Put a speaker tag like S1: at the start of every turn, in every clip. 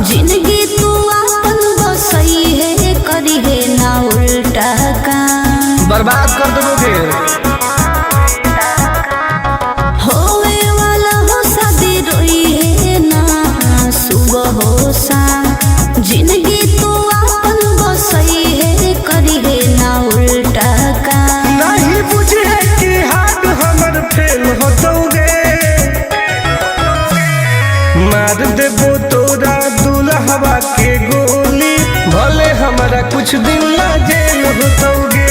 S1: जिंदगी तू आपन बसई है करी है ना उल्टा काम।
S2: बर्बाद कर देबोगे।
S1: होवे वाला हो शादी रोई है ना सुबह हो शाम। जिंदगी तू आपन बसई है करी है ना उल्टा काम।
S2: नहीं बुझे कि हाथ हमर फेल होतौगे। मार देबो तोरा दुल्हवा के गोली, भले हमरा कुछ दिन ला जेल होतौगे।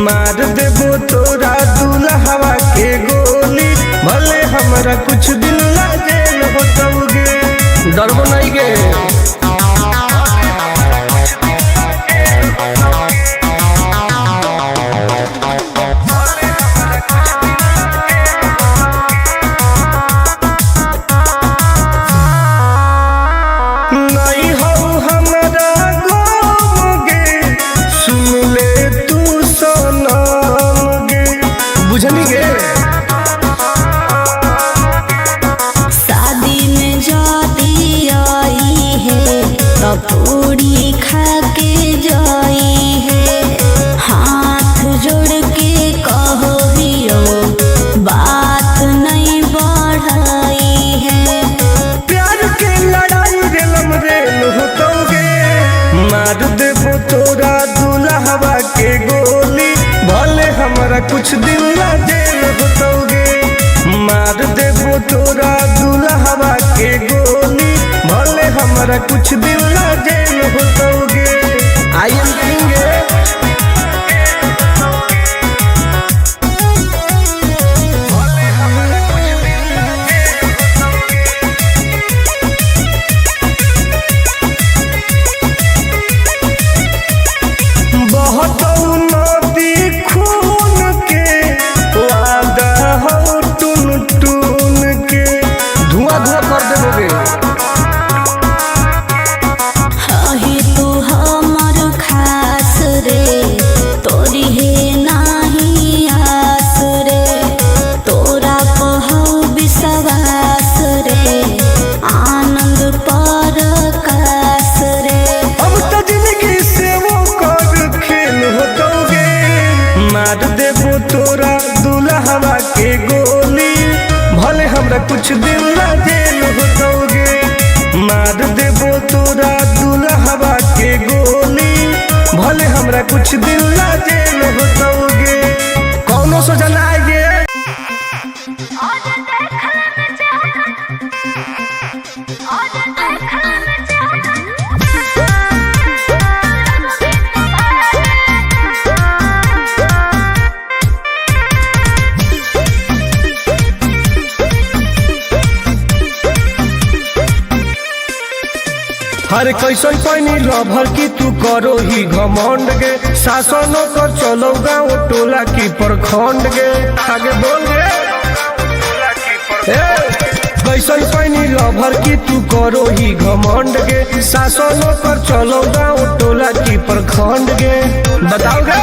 S2: मार देबो तोरा दुल्हवा के गोली, भले हमरा कुछ दिन ला जेल होतौगे। डरबो नहीं गे। नहीं हो हमरा गम गे, सुन ले तू सनम गे। बुझनी गे?
S1: शादी में जाती आई है तो पूरी खा के जाई है। हाथ जोड़ के कहो हियो बात नहीं बढ़ाई है।
S2: प्यार के लड़ाई रेलम रेल होतौगे। मार देबो तोरा दुल्हवा के गोली, भले हमरा कुछ दिन ला जेल होतौगे। मार देबो तोरा दुल्हवा के गोली, भले हमरा कुछ दिन ला जेल होतौगे। I am king. बहुत नदी खून के वादा हो टून टून के, धुआं धुआं कर देबोगे।
S1: हही तू हमर खास रे तोरी है नाही आस रे। तोरा कहौ विश्वास रे आनंद पर कास रे।
S2: अब तो जिंदगी से वो कर खेल होतौगे। मार देबो तोरा दुल्हवा के गोली, भले हमरा कुछ दिन ला जेल होतौगे। मार देबो तोरा दुल्हवा के गोली, भले हमरा कुछ दिन ला जेल होतौगे। कौनो सोचा ना आएगे। हर कैसन पैनी लभर की तू करो ही घमंड गे, शासनो कर चलो गाँव टोला की प्रखंड गे। आगे बोल गे। ए, कैसन पैनी लभर की तू करो ही घमंड गे, शासनो कर चलो गाँव टोला की प्रखंड गे। बताओ गे।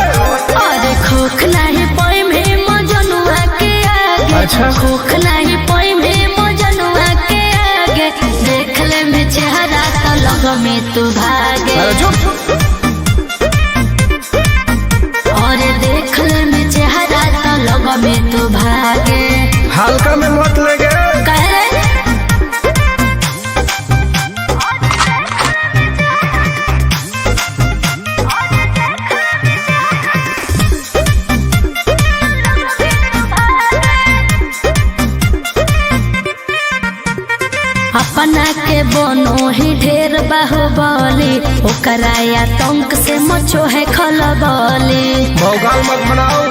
S1: अरे खोखला ही पोई में मजनुआ के आगे।
S2: अच्छा।
S1: खोखला ही पोई में मजनुआ के आगे। देख ले में चेहरा तो लग में तू भागे।
S2: अरे चुप।
S1: अरे देख ले में चेहरा तो लग में तू भागे।
S2: हल्का में मत ले गे।
S1: कह रे अपना के बनो ही ढेर बाहुबली, ओकरा आतंक से मचो है खलबली।
S2: भौकाल मत बनाओ।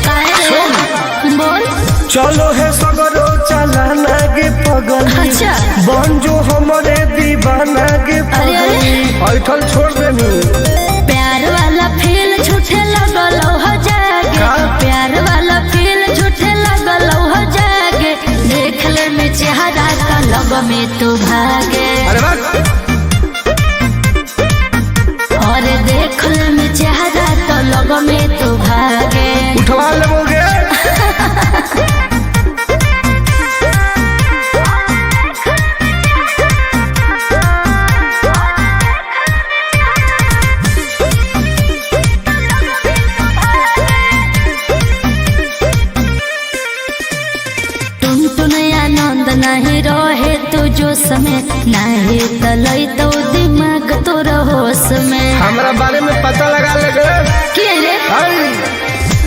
S1: काहे रे? बोल।
S2: चलो है सगरो चलाना गे पगली।
S1: अच्छा।
S2: बन जो हमरे दीवाना गे
S1: अरे, अरे।
S2: पगली। ऐठल छोड़ देनी।
S1: प्यार वाला फील झूठे लगल हो जागे।
S2: का?
S1: प्यार वाला फील झूठे लगल हो जागे। देख ले में चेहरा का लग में तू भागे।
S2: अरे वाह।
S1: और देख ले में चेहरा तो लग में तू भागे।
S2: उठवा लेबोगे।
S1: बस में।
S2: हमरा बारे में पता लगा ले गे।
S1: के रे?
S2: आई,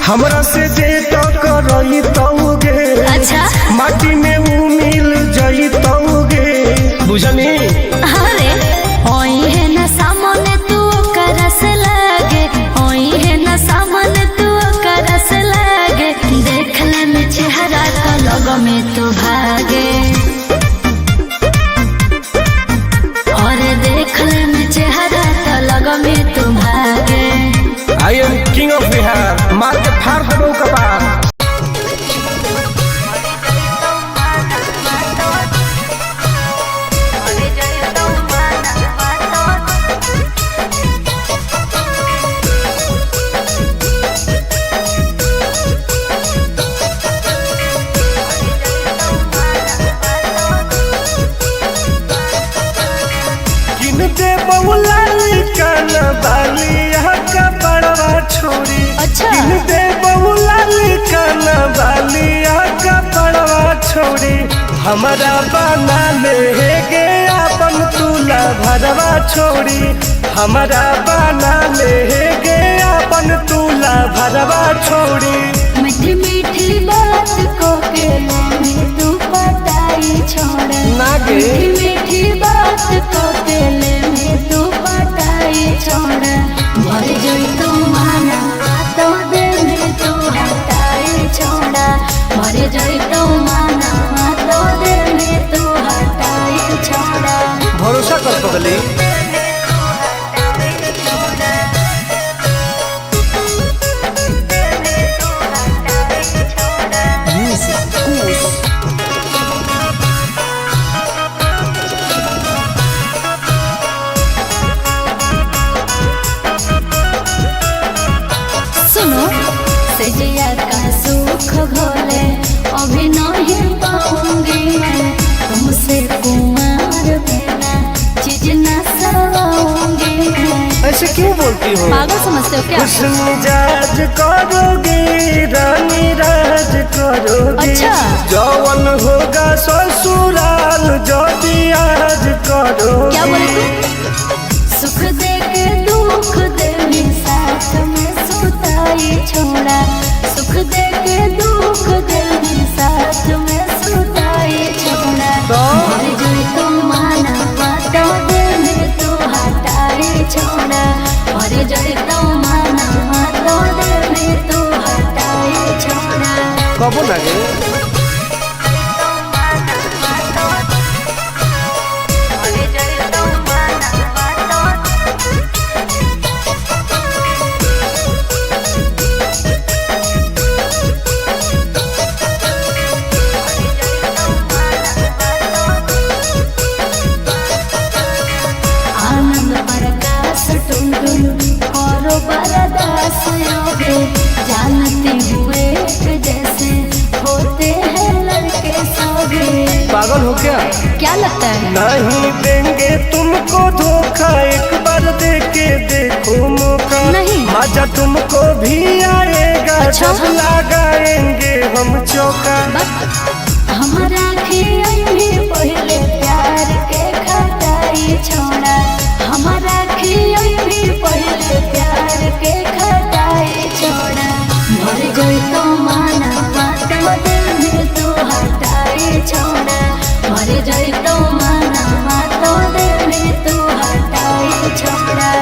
S2: हमरा से जे तो करई तौगे,
S1: अच्छा।
S2: माटी में ऊ मिल जई तौगे, बुझनी?
S1: अरे ओई है ना सामने तू करस लागे, ओई है ना सामने तू करस लागे, देखले में चेहरा तो लोग में तू भागे, और देखले में चेहरा तो लोग में तू भागे।
S2: I am king of Bihar, मार के फाड़ देबो कपार। किन दे बहुलाली कान बालिया का बड़वा छोरी।
S1: अच्छा।
S2: किन दे बहुलाली कान बालिया का बड़वा छोरी, हमरा बना ले गे अपन तुला भरवा छोरी, हमरा बना ले गे अपन तुला भरवा छोरी।
S1: मीठी मीठी बात को के में तू पटाई छोड़ा,
S2: ना गे।
S1: मीठी मीठी बात को के में तू पटाई छोड़ा, भर जोई तू माना तो दे में तू हटाई छोड़ा, भर जोई तू माना तो दे में तू हटाई छोड़ा।
S2: भरोसा कर पगली।
S1: सुनो, सजिया का सुख घोले अभी नहीं पाऊंगी मैं, तुमसे कुमार बिना चीज न सवाऊंगी मैं।
S2: ऐसे क्यों बोलती हो?
S1: पागल समझते हो क्या?
S2: हुस्न मिजाज करोगे रानी राज करोगे।
S1: अच्छा।
S2: जवन होगा ससुराल जदी आज करोगे।
S1: क्या बोले तू? सुख दे के दुख दे में साथ में सुताई छोड़ा, सुख दे के दुख दे में साथ में सुताई छोड़ा,
S2: तो?
S1: मर जोई तो माना तो दे में तू हटाई छोड़ा, मर जोई तो माना तो दे में तू हटाई छोड़ा।
S2: कबो लगे?
S1: आनंद प्रकाश टुनटुन और बरदास योगे, जानते हुए एक जैसे होते हैं लड़के सोगे।
S2: पागल हो क्या?
S1: क्या लगता है?
S2: नहीं देंगे तुमको धोखा, एक बार दे के देखो मौका।
S1: नहीं।
S2: मजा तुमको भी आएगा।
S1: अच्छा।
S2: जब लगाएंगे हम चौका।
S1: हमारा खियाई पहले प्यार के खटाई छोड़ा, हमारा खियाई पहले प्यार के खटाई छोड़ा, मर जोई तो माना तो दिल में तू हटाई छोड़ा, मर जोई तो माना तो दिल में तू हटाई छोड़ा।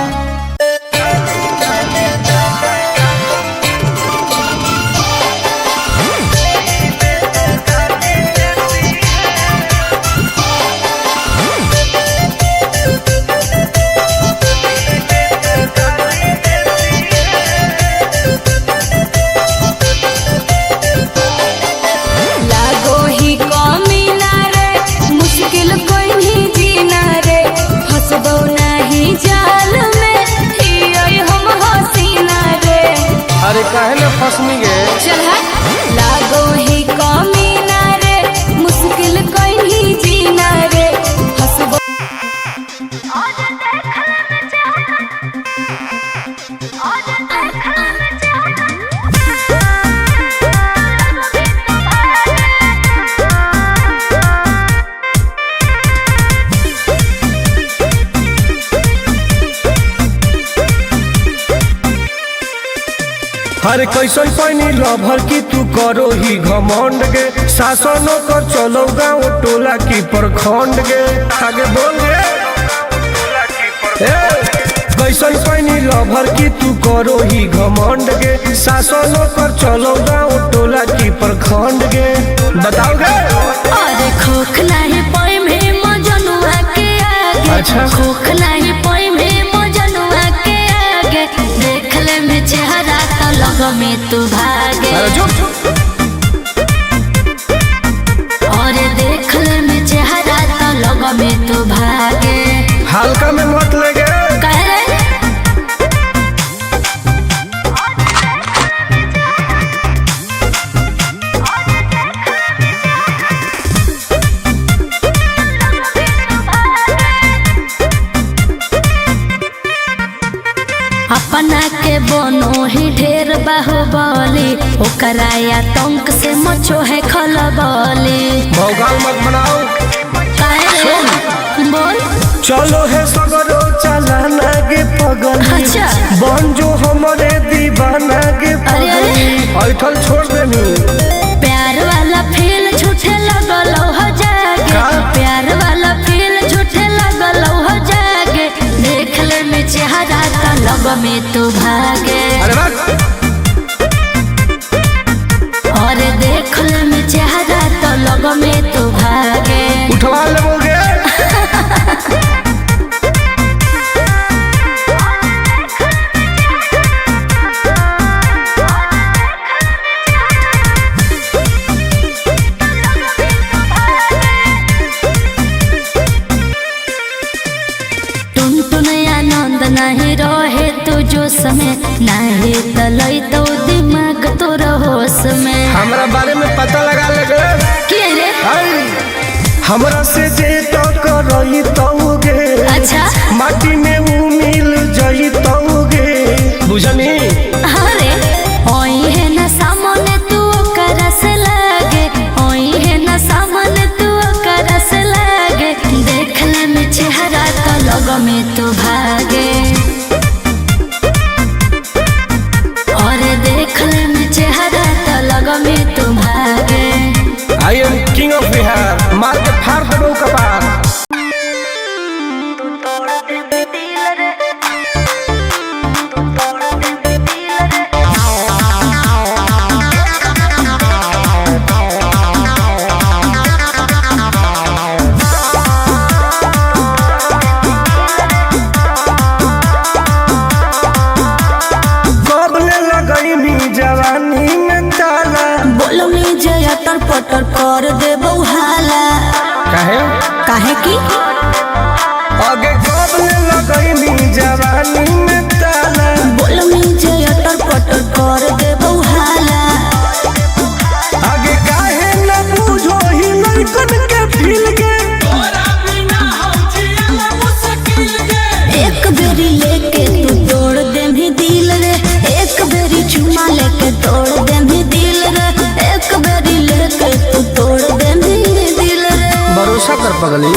S3: लागो ही कमी ना रे, मुश्किल कोई नहीं जीना रे, फसबो नहीं जाल में हियै हम हसीना रे।
S2: अरे काहे ना फसनी गे?
S3: चल हट। लागो ही कमी ना रे, मुश्किल कोई नहीं जीना रे, फसबो
S1: और
S2: अरे कैसन पैनी लभर की तू करो ही घमंड गे, शासनो कर चलो गाँव टोला की प्रखंड गे। आगे बोल गे। ए, कैसन पैनी लभर की तू करो ही घमंड गे, शासनो कर चलो गाँव टोला की प्रखंड गे। बताओ गे।
S1: अरे खोख नाही पोई में मजनुआ के आगे।
S2: अच्छा।
S1: खोख नाही पोई में मजनुआ के आगे, देख ले में चेहरा तो लग में तू भागे।
S2: अरे चुप।
S1: अरे देख ले में चेहरा तो लग में तू भागे।
S2: हल्का में मत ले गे।
S1: कह रे अपना के बनो ही ढेर बाहुबली, ओकरा आतंक से मचो है खलबली।
S2: भौकाल मत बनाओ।
S1: काहे रे? बोल।
S2: चलो है सगरो चलाना गे पगली।
S1: अच्छा।
S2: बन जो हमरे दीवाना गे
S1: अरे, अरे।
S2: पगली। ऐठल छोड़ देनी।
S1: प्यार वाला फील झूठे लगल हो जागे।
S2: का?
S1: प्यार वाला फील झूठे लगल हो जागे, देख ले में चेहरा तो लग में तू भागे।
S2: अरे बस।
S1: और देख ले में चेहरा तो लग में तू भागे।
S2: उठवा लेबोगे।
S1: टुन टुन आनंद नहीं रहे तू जोश में, नहीं तलई तो दिमाग तोर होश में।
S2: हमरा बारे में पता लगा ले गे।
S1: के रे?
S2: आई, हमरा से जे तो करई तौगे।
S1: अच्छा।
S2: माटी में ऊ मिल जई तौगे। बुझनी?
S1: अरे ओई है ना सामने तू करस लागे, ओई है ना सामने तू करस लागे, देख ले में चेहरा तो लग में तू भागे। और देख ले में चेहरा तो लग में तू भागे।
S2: I am king of Bihar. मार के फाड़ देबो कपार। कबले लगैनी जवानी में ताला।
S1: बोलो में जया तर पटर कर दे हाला।
S2: काहे?
S1: काहे की?
S2: आगे कबले लगैनी जवानी में ताला।
S1: बोलो में जया तर पटर कर दे हाला।
S2: आगे काहे न बूझो ही लड़कन के फील के।
S1: एक बेरी लेके तू तोड़ दे भी दिल रे, एक बेरी चुमा लेके तोड़ दे भी दिल रे, एक बेरी लेके तू तोड़ दे भी दिल रे।
S2: भरोसा कर पगली।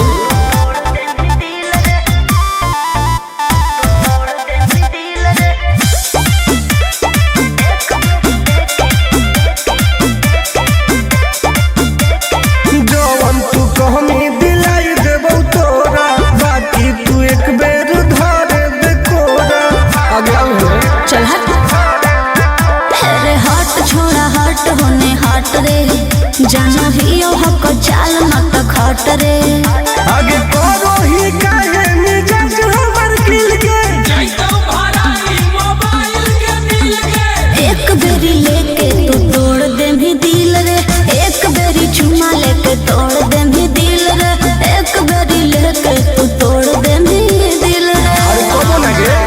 S2: जवन तू कहमी दिलाई देबौ तोरा, बाकी तू एक बेर धरे दे कोरा। आगे आउ रे।
S1: चल हट। अरे हट छोड़ा हट होने हट रे, जानो ही ओ हक चाल मत खट रे।
S2: आगे करो ही काहे मिजाज हमर खिल के।
S1: एक बेरी लेके तू तोड़ दे भी दिल रे, एक बेरी चुमा लेके तोड़ दे भी दिल रे, एक बेरी लेके तू तोड़ दे भी दिल रे।
S2: अरे कबो ना गे।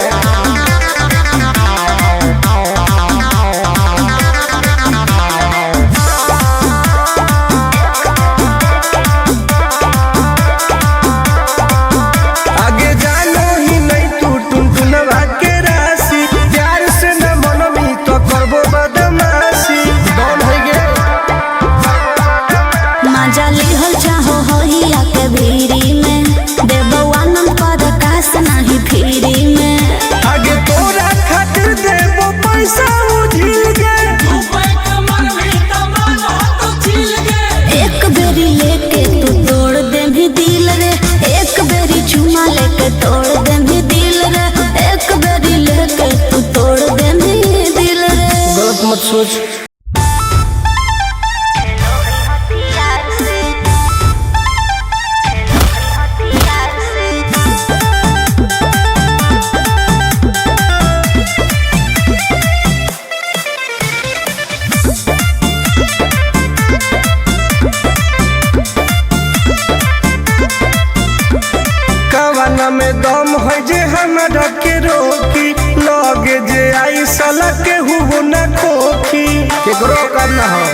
S2: दम है जे हमरा के रोकी, लगे जे आई साला के हुओ न खोखी। केकरो करना हो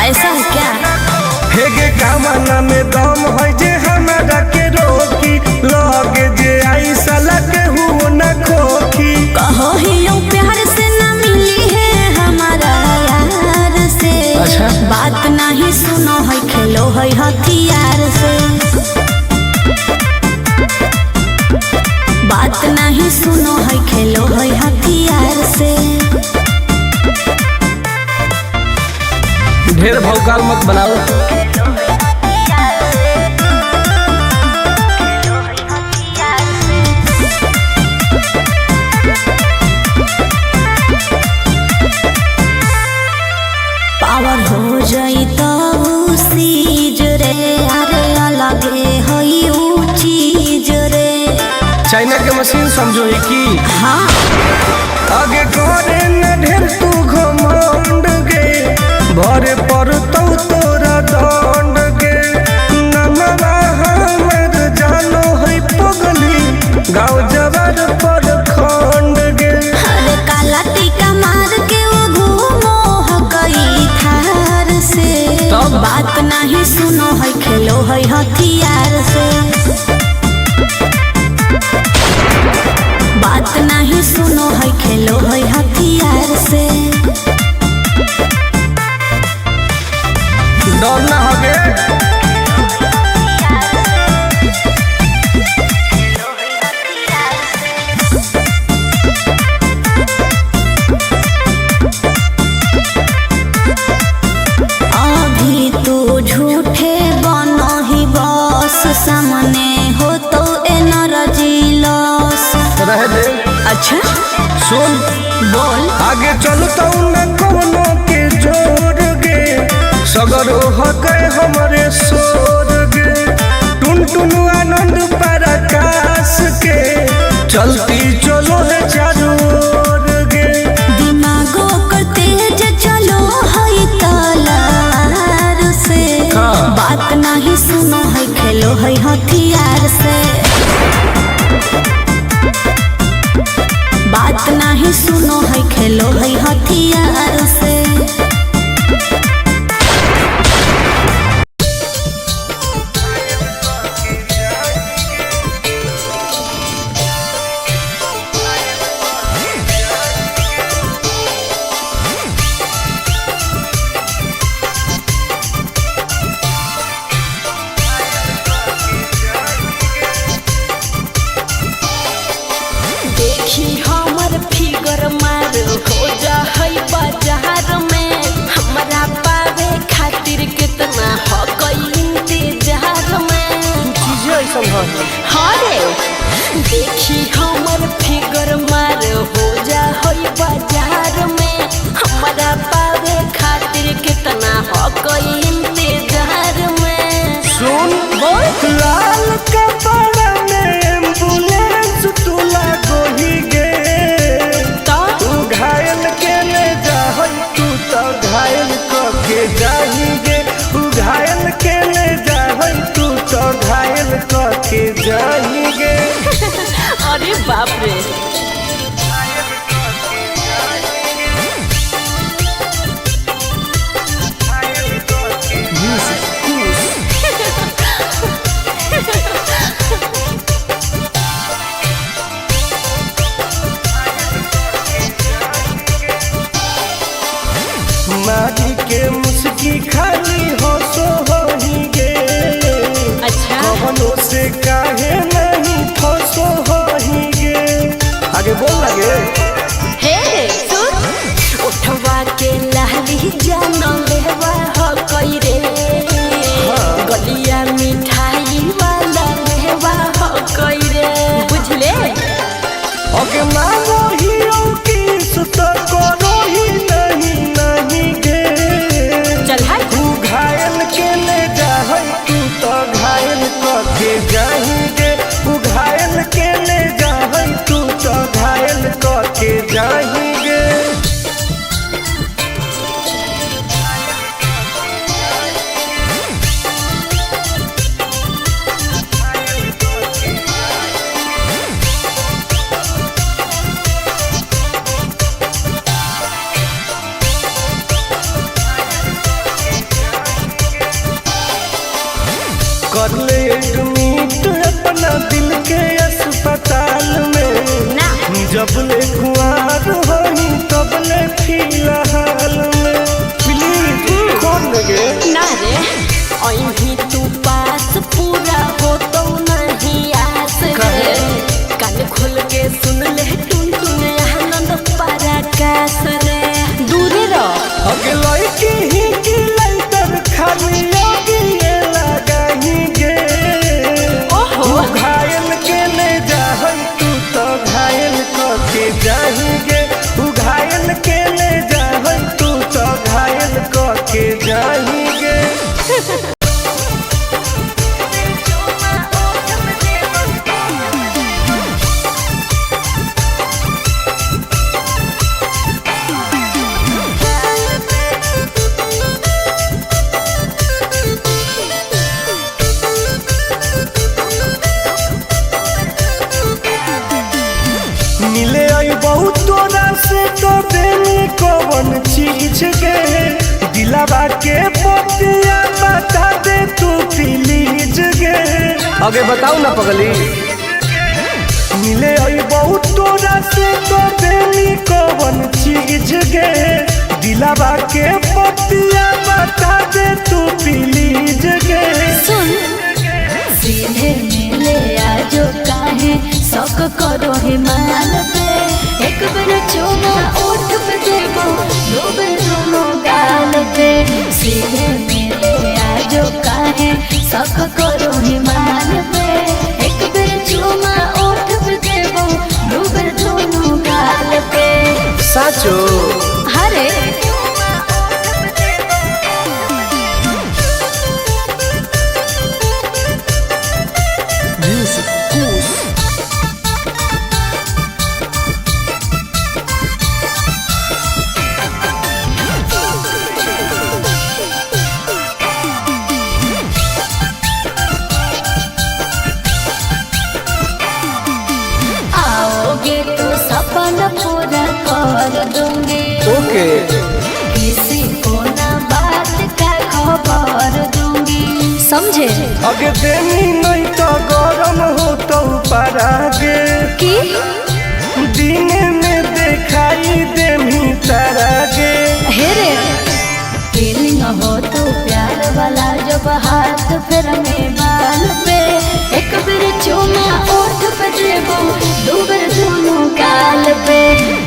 S1: ऐसा है क्या?
S2: हेगे कामना में दम है जे हमरा के रोकी, लगे जे आई साला के हुओ न खोखी।
S1: कहो ही लो प्यार से ना मिली है हमारा यार से।
S2: अच्छा।
S1: बात नहीं सुनो है खेलो है हथियार से। बात नहीं सुनो है खेलो है हथियार से।
S2: ढेर भौकाल मत बनाओ।
S1: पावर हो जाई तो सीज रे, अरे अलगे होई ऊ चीज रे।
S2: चाइना के मशीन समझो ही की।
S1: हाँ
S2: आगे करे न ढेर तू घमंड गे, भरे पर तो तोरा दंड गे। नमवा हमर जानो है पगली, गाँव जवर पर खंड गे।
S1: अरे काला टीका मार के वो घूमो हकई थार से।
S2: तब?
S1: बात नहीं सुनो है खेलो है हथियार से। बात नहीं सुनो है खेलो है हथियार से।
S2: डर ना हो गे।
S1: अभी तू झूठे बनो ही बस, सामने हो तो एनर्जी लॉस।
S2: रह दे।
S1: अच्छा
S2: सुन
S1: बोल।
S2: आगे चलता न कोनो के जोर गे, सगरो हके हमरे सोर गे। टुन टुन आनंद पराकाश के चलती चलो है चारों ओर गे।
S1: दिमागो कर तेज चलो है तलवार से।
S2: हाँ।
S1: बात नहीं सुनो है खेलो है हथियार से। बात नहीं सुनो है खेलो है हथियार से।
S3: देखी हमर फिगर मार हो जा है बाजार में, हमरा पावे खातिर कितना हो इंतजार में।
S2: चीजें ऐसा है।
S3: हाँ रे देखी हमर फिगर मार हो जा है बाजार में, हमरा पावे खातिर कितना हो इंतजार में।
S2: सुन
S3: बोल।
S2: लाल कपड़ा में एम्बुलेंस तू लागोही गे।
S3: तो
S2: तू घायल के ले जाहई तू तो घायल क के जाही गे। तू घायल के ले जाहई तू तो घायल क के जाही गे।
S3: अरे बाप रे।
S2: मारी के मुस्की खाली हो सो होही गे।
S3: अच्छा।
S2: कवनो से काहे नहीं फसो होही गे। आगे बोल लगे।
S3: हे सुन उठवा के लाली जान लेवा हो कई रे, गलिया मिठाई वाला लेवा हो कई रे। बुझले
S2: ओके मांगो ही ओ किस तो करो ही नहीं नहीं गे।
S3: चल हाय।
S2: तू घायल के ले जाहई तू तो घायल क के जाही गे। तू घायल के ले जाहई तू तो घायल क के जाही गे। जब ले कुआर होई तब ले फिलहाल में। प्लीज खोल देंगे
S1: ना रे अही तू पास पूरा हो तो नहीं आस रे। कान खोल के सुन ले टुन टुन आनंद पराकाश रे। दूरे रह।
S2: अगे लड़की ही की लाइटर खाली योगी लगाही गे।
S1: ओहो।
S2: घायल के ले जाहन तू तो घायल क के जाही गे। उ घायल के ले जाहन तू तो घायल क के जाही गे। मिले आई बहुत तोरा से तो देनी कवन चीज के। दिलावा के पतिया बता दे तू प्लीज गे। आगे बताओ ना पगली। मिले आई बहुत तोरा से तो देनी कवन चीज गे। दिलावा के पतिया बता दे तू प्लीज गे।
S1: सुन सीधे मिले आजो काहे शौक करो हिमाल पे। एक बेर चूमा ओठ पे देबो दो बेर दोनों गाल पे। सीधे मिले आजो काहे शौक करो हिमाल पे। एक बेर चूमा ओठ पे देबो दो बेर दोनों गाल पे।
S2: साचो
S1: हरे आओगे तो सपना पूरा कर दूंगी।
S2: ओके।
S1: किसी को ना बात का खबर दूंगी। समझे
S2: अगे देनी नहीं तो गरम हो तो परागे।
S1: कि
S2: दिन में दिखाई देनी तारागे।
S1: हे रे फीलिंग हो तो प्यार वाला जब हाथ फिर में बाल पे। एक बेर चूमा ओठ पे देबो दो बेर दोनों गाल पे।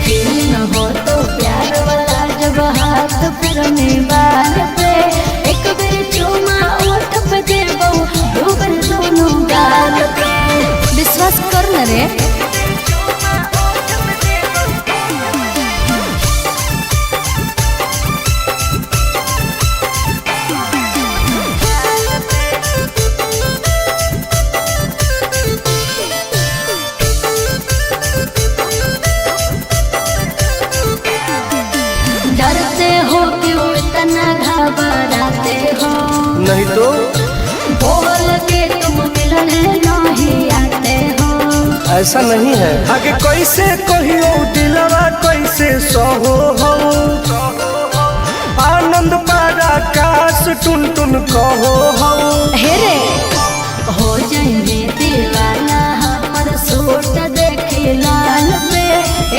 S1: फीलिंग हो तो प्यार वाला जब हाथ फिर में बाल पे। एक बेर चूमा ओठ पे देबो दो बेर दोनों गाल पे। विश्वास कर न रे। डरते हो क्यों इतना घबराते हो?
S2: नहीं तो
S1: बोल के तुम मिलने नहीं आते हो।
S2: ऐसा नहीं है। आगे कैसे कहियो दिलवा कैसे सहो हो। आनंद पराकाश टुन टुन कहो हो।
S1: हे रे हो जाएंगे दीवाना हमर सूट देखे लाल पे।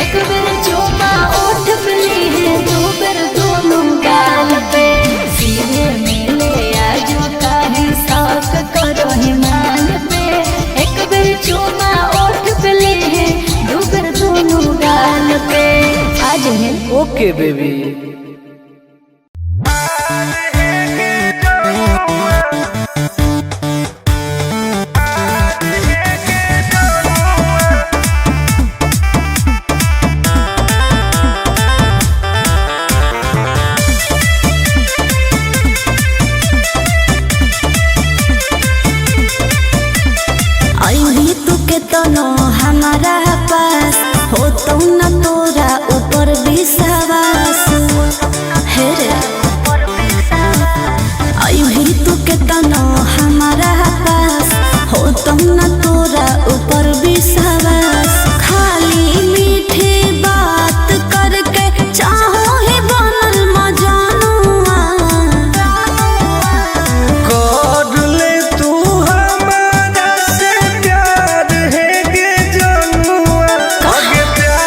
S1: एक बेर चूमा ओठ पे ली है दो बेर दोनों गाल पे। सीधे मिले आजो काहे शौक करो हिमाल पे। एक बेर चूमा ओठ पे ली है दो बेर दोनों गाल पे। आज है
S2: ओके बेबी।
S1: अभी तू के तनो हमारा पास हो तो न तोरा ऊपर विश्वास। हे रे अभी तू के तनो हमारा पास हो तो न तोरा ऊपर विश्वास। खाली मीठी बात करके चाहो ही बनल मजनुआ।
S2: कर ले तू हमारा से प्यार है गे जनुआ। आगे प्यार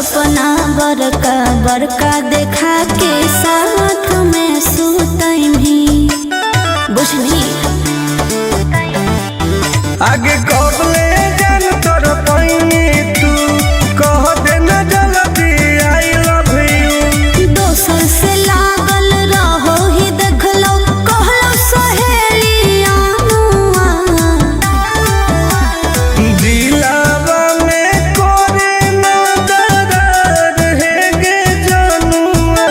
S1: सपना बड़का बड़का देखा के साथ में सुतैमी, बुझली।
S2: आगे कबले जान तोर पैनी तू कह दे न जल्दी I love you.
S1: दोसर से लागल रहो ही देखलो कहलो सहेलिया।
S2: दिलावा में करे न दरार है गे जनुआ,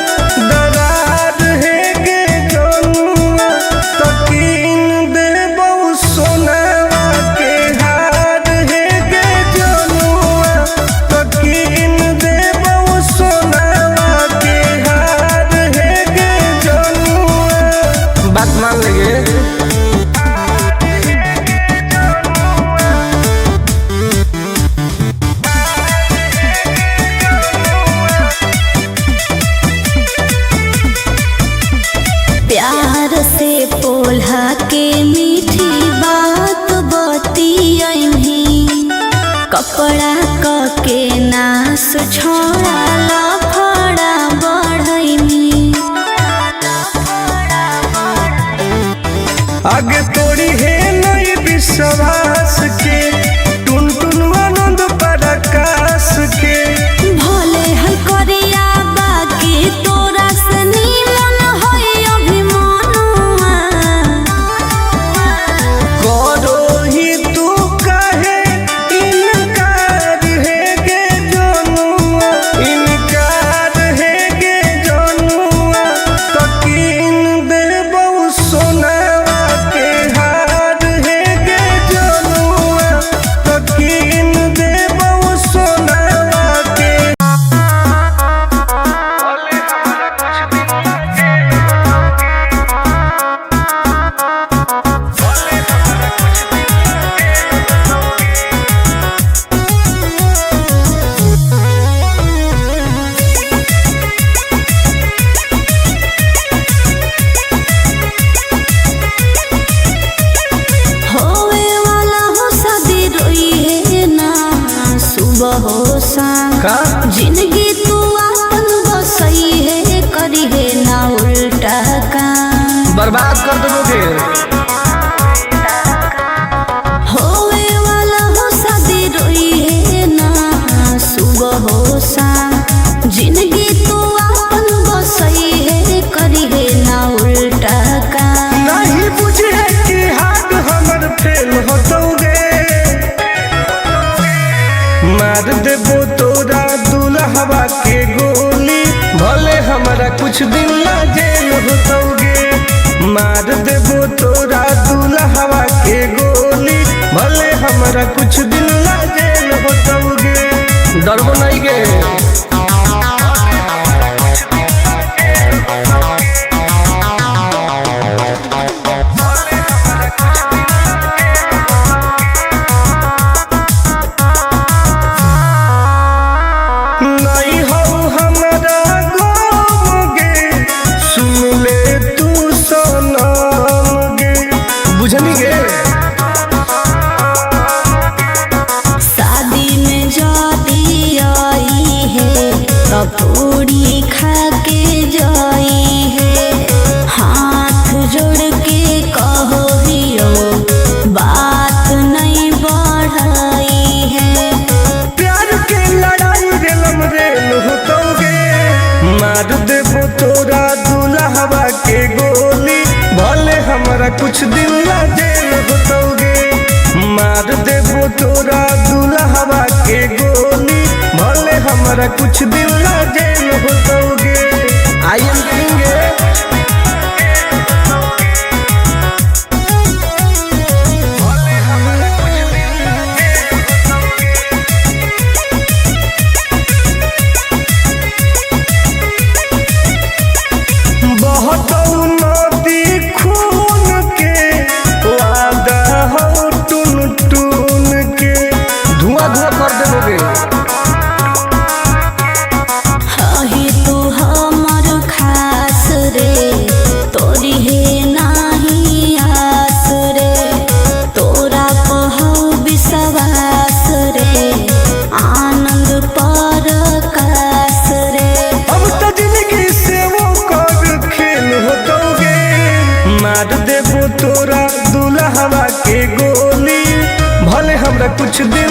S2: दरार है गे जनुआ, तकीन देबौ सोनावा के हार है गे जनुआ, तकीन देबौ सोनावा के हार है गे जनुआ। बात मान लेंगे।
S1: प्यार से पोल्हा के मीठी बात बतियही, कपड़ा क के नास छोड़ा लफड़ा बढ़ैनी।
S2: आगे तोड़ी है नहीं विश्वास के, टुन टुन आनंद पराकाश के।
S1: भोले है करिया बाकी तोरा से नीमन है अभिमानुआ।
S2: करो ही तू काहे इनकार है गे जनुआ, इनकार है गे जनुआ, तकीन देबौ सोनावा के हार है गे जनुआ, तकीन देबौ सोनावा के।
S1: होवे वाला हो शादी रोई है ना सुबह हो शाम,
S2: का?
S1: जिंदगी तू अपन बसई है करी है ना उल्टा काम।
S2: बर्बाद कर देबोगे।
S1: होवे वाला हो शादी रोई है ना सुबह हो शाम, जिंदगी तू अपन बसई है करी है ना उल्टा काम।
S2: नहीं बुझे कि हाथ हमर फेल होतौगे, मार देबो तोरा दुल्हवा के गोली, भले हमरा कुछ दिन ला जेल होतौगे। मार देबो तोरा दुल्हवा के गोली, भले हमरा कुछ दिन ला जेल होतौगे। डरबो नहीं गे। नहीं हो हमरा गम गे, सुन ले तू सनम गे, बुझनी गे।
S1: शादी में जाती आई है कपूरी खा के जाई है, हाथ जोड़ के कहो हियो बात नहीं बढ़ाई है।
S2: प्यार के लड़ाई रेलम रेल होतौगे, मार देबो तोरा दुल्हवा के गोली, भले हमरा कुछ दिन ला जेल होतौगे। मार देबो तोरा दुल्हवा के गोली, भले हमरा कुछ दिन ला जेल होतौगे। I am king. बहतौ नदी खून के, वादा हौ टुन टुन के, धुआं धुआं कर देबोगे। कुछ दिन।